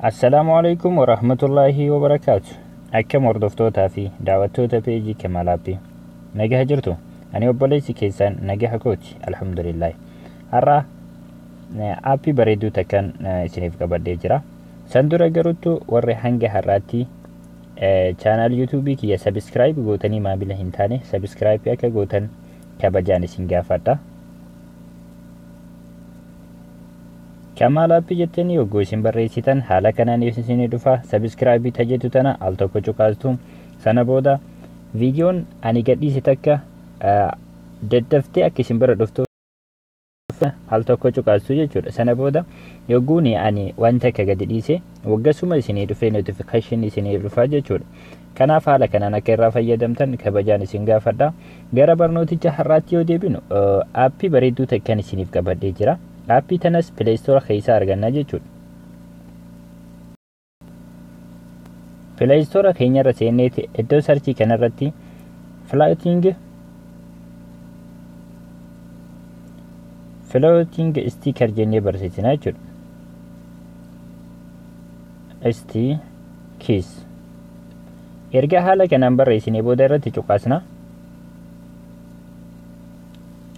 Assalaamu alaikum warahmatullaahi wabarakaatu. Akkam hordoftootaa fi daawwattoota peejii Kamaal Aappii. Nagaha jirtu? Ani obboleessi keessan nagaha kooti. Alhamdulillah. Har'a aappii bareedduu takkan isiniif qabadhee jira. San dura garuttu warri hanga har'aatti chaanaal yuutuubii kiyya sabiskiraayib gootanii maamila hin taane sabiskiraayib akka gootan kabajaan isin gaafadha. Kamaal Aappii jettanii yogguu isin barreessitan haala kanaan isinii dhufa. Sabiskiraayibii tajettu tana al tokko cuqaastu. Sana booda viidiyoon ani gadhiise takka daddaftee akka isin bira dhuftu al tokko cuqaastu jechuudha. Sana booda yogguun ani wanta akka gadi dhiise waggasuma isinii dhufee notification isinii dhufa jechuudha. Kanaaf haala kanaan akka irraa fayyadamtan kabajaan isin gaafadha. Gara barnooticha har'aatti yoo deebinu aappii bareedduu takkan isiniif qabadhee jira. Aappii tanas Play Store keessaa arganna jechuudha. Play Store keenyarra seenneeti iddoo sarchii kanarratti floating sticker jennee barreessina jechuudha. Stickers. Erga haala kanaan barreessinee booda irratti cuqaasna.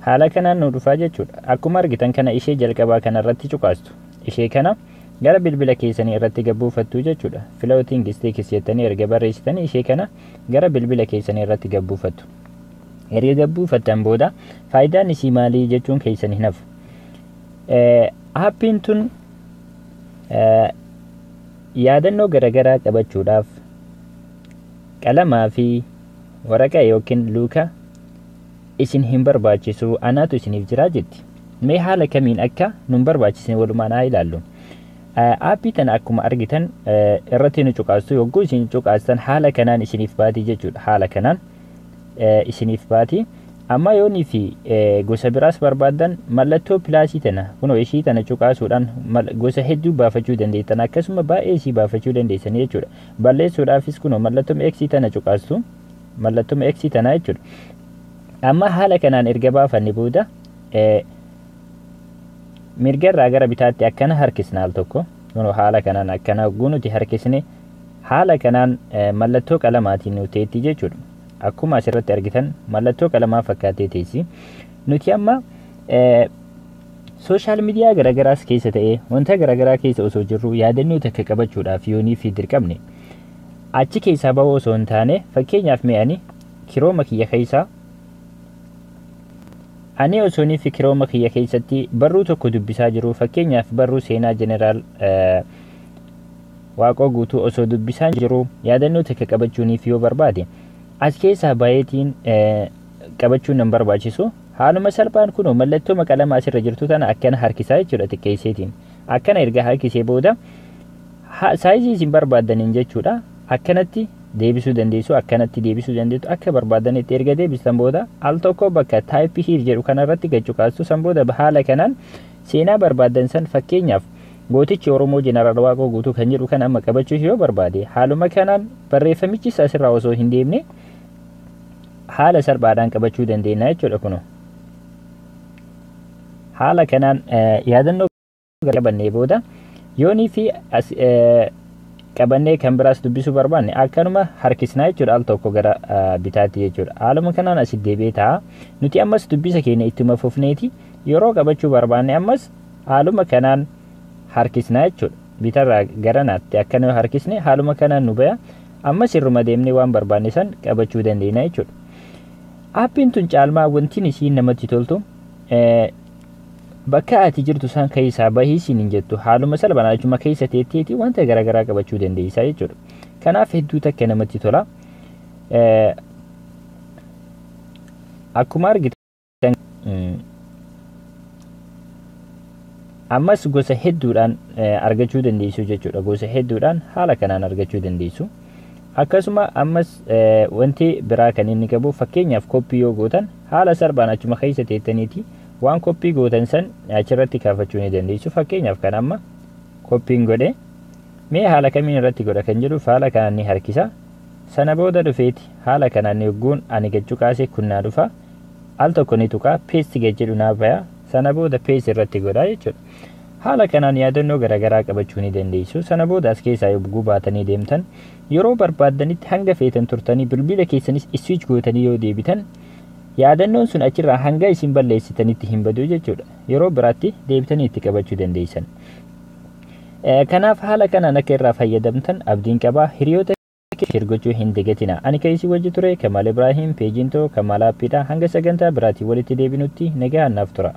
Haala kanaan nu dhufaa jechuudha. Akkuma argitan kana ishee jalqabaa kanarratti cuqaastu. Ishee kana gara bilbila keessanii irratti gabbuufattu jechuudha. Floating stickers jettanii erga barreessitanii ishee kana gara bilbila keessanii irratti gabbuufattu. Erga gabbuufattan booda faayidaan isii maalii jechuun keessan hin hafu. Aappiin tun yaadannoo garaagaraa qabachuudhaaf qalamaa fi waraqaa yookiin luuka isin hin barbaachisu, anaatu isiniif jira jetti. Mee haala kamiin akka nun barbaachisne walumaan haa ilaallu. Aappii tana akkuma argitan irratti nu cuqaastu. Yogguu isin cuqaastan haala kanaan isiniif baati jechuudha. Haala kanaan isiniif baati. Amma yoonii fi gosa biraas barbaaddan mallattoo pilaasii tana kunoo ishii tana cuqaasuudhaan gosa hedduu baafachuu dandeettan, akkasuma baay'ee ishii baafachuu dandeessan jechuudha. Balleessuudhaafis kunoo mallattoo X tana cuqaastu, mallattoo X tana jechuudha. Amma haala kanaan erga baafanne booda mirgarraa gara bitaatti akkana harkisna al tokko. Kunoo haala kanaan akkana hogguu nuti harkisne haala kanaan mallattoo qalamaatiin nu teetti jechuudha. Akkuma asirratti argitan mallattoo qalamaa fakkaatee teessi. Nuti amma sooshaal miidiyaa garaagaraas keessa ta'ee wanta garaagaraa keessa osoo jirru yaadannoo takka qabachuudhaaf yoonii fi dirqamne achi keessaa bahuu osoo hin taane, fakkeenyaaf mee ani kirooma kiyya keessaa ani osoonii fi kirooma kiyya keessatti barruu tokko dubbisaa jiru, fakkeenyaaf barruu seenaa jeneraal Waaqoo Guutuu osoo dubbisaa jiru yaadannoo takka qabachuuniif yoo barbaade as keessaa bayeetiin qabachuun nan barbaachisu. Haaluma salphaan kunoo mallattoo qalamaa asirra jirtu tana akkana harkisaa jechuudha xiqqeesseetiin. Akkana erga harkisee booda saayizii isin barbaaddaniin jechuudha akkanatti deebisuu dandeessu, akkanatti deebisuu dandeessu. Akka barbaadanitti erga deebistan booda al tokko bakka type here jedhu kanarratti gad cuqaastu. San booda haala kanaan seenaa barbaaddan san, fakkeenyaaf gootichi Oromoo Jeneraal Waaqoo Guutuu kan jedhu kan amma qabachuuf yoo barbaade, haaluma kanaan barreeffamichis asirraa osoo hin deemne haala salphaadhaan qabachuu dandeenya jechuudha. Kunoo haala kanaan yaadannoo qabannee booda yoonii fi qabannee kan biraas dubbisuu barbaanne akkanuma harkisnaa jechuudha al tokko gara bitaatti jechuudha. Haaluma kanaan asitti deebi'ee ta'a. Nuti ammas dubbisa keenya ittuma fufneeti yeroo qabachuu barbaanne ammas haaluma kanaan harkisnaa jechuudha. Bitarraa gara naatti akkana harkisne haaluma kanaan nu baya. Ammas irruma deemnee waan barbaanne san qabachuu dandeenya jechuudha. Aappiin tun caalmaa wantiin isiin namatti toltu bakka ati jirtu san keessaa bahii siin hin jettu, haaluma salphaan achuma keessa teetteeti wanta garaagaraa qabachuu dandeessaa jechuudha. Kanaaf hedduu takka namatti tola. Akkuma argitan ammas gosa hedduudhaan argachuu dandeessu jechuudha. Gosa hedduudhaan haala kanaan argachuu dandeessu. Akkasuma ammas wanti biraa kan inni qabu, fakkeenyaaf koppii yoo gootan haala salphaan achuma keessa teettaniiti waan koppii gootan san achirratti kaafachuu ni dandeessu. Fakkeenyaaf kan amma koppiin godhe mee haala kamiin irratti godha kan jedhuuf haala kanaan ni harkisa. Sana booda dhufeeti haala kanaan yogguun ani gachuu kaasee kunnaa dhufa. Al tokko ni tuqaa, paste gad jedhu naa baya. Sana booda paste irratti godha jechuudha. Haala kanaan yaadannoo garaagaraa qabachuu ni dandeessu. Sana booda as keessaa yogguu baatanii deemtan, yeroo barbaaddanitti hanga feetan turtanii, bilbila keessanis switch gootanii yoo deebitan, yaadannoon sun achirraa hanga isin balleessitanitti hin badu jechuudha. Yeroo biraatti deebitanii itti qabachuu dandeessan. Kanaaf haala kanaan akka irraa fayyadamtan abdiin qabaa. Hiriyoota share gochuu hin dagatina. Ani kan isin wajji ture Kamaal Ibraahim, peejiin too Kamaal Aappiidha. Hanga sagantaa biraatiin walitti deebinutti nagaan naaf tura.